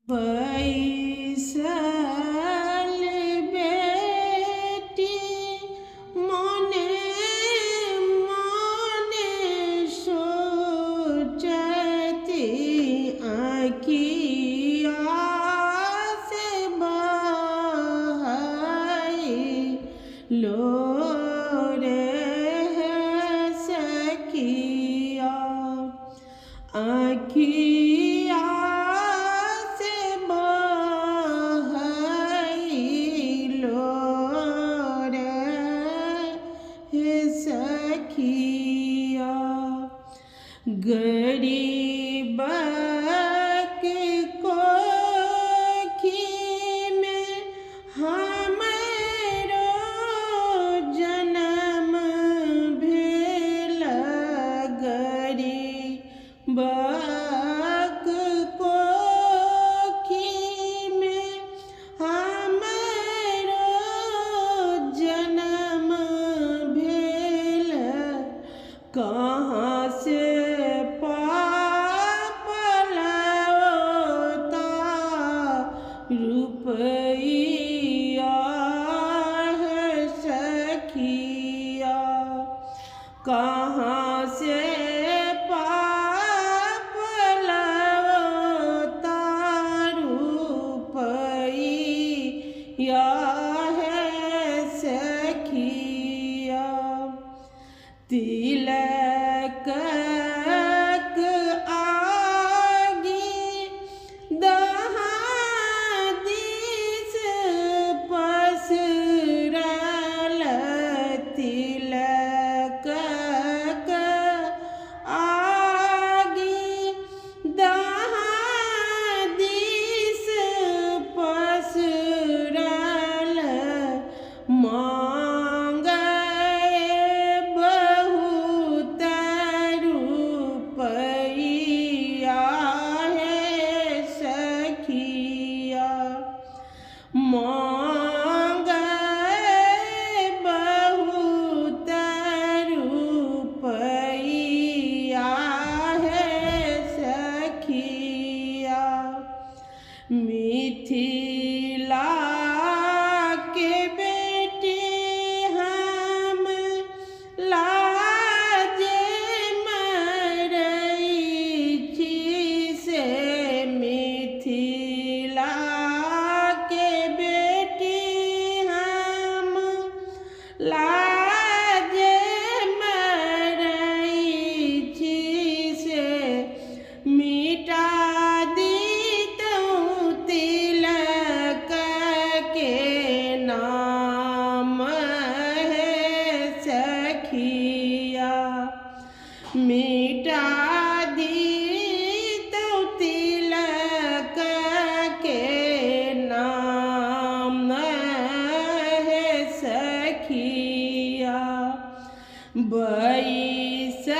बैसल बेटी मोने मोने सोचती आँखिया से बहई लो रे सखिया, आँखिया से बहई लो रे सखिया। गरीबक कोखि में हमरो जन्म भेल, गरीबक कोखि में हमरो जन्म भेल, कहाँ से पाप लौता रुपैया है सखिया, कहाँ से पाप लौता रुपैया है सखिया। तिलक आगी दहा दिस पसरल, तिलक आगी दहा दिस पसरल, मांगे बहुत रुपैया है सखिया, मांगे बहुत रुपैया है सखिया। मिथिला के बेटी हम लाजे मरै छी से, मिथिला के बेटी हम लाजे मरै छी से, मिटा दितहुँ तिलक के नाम है सखिया, मिटा दितहुँ तिलक के नाम है सखिया। बैसल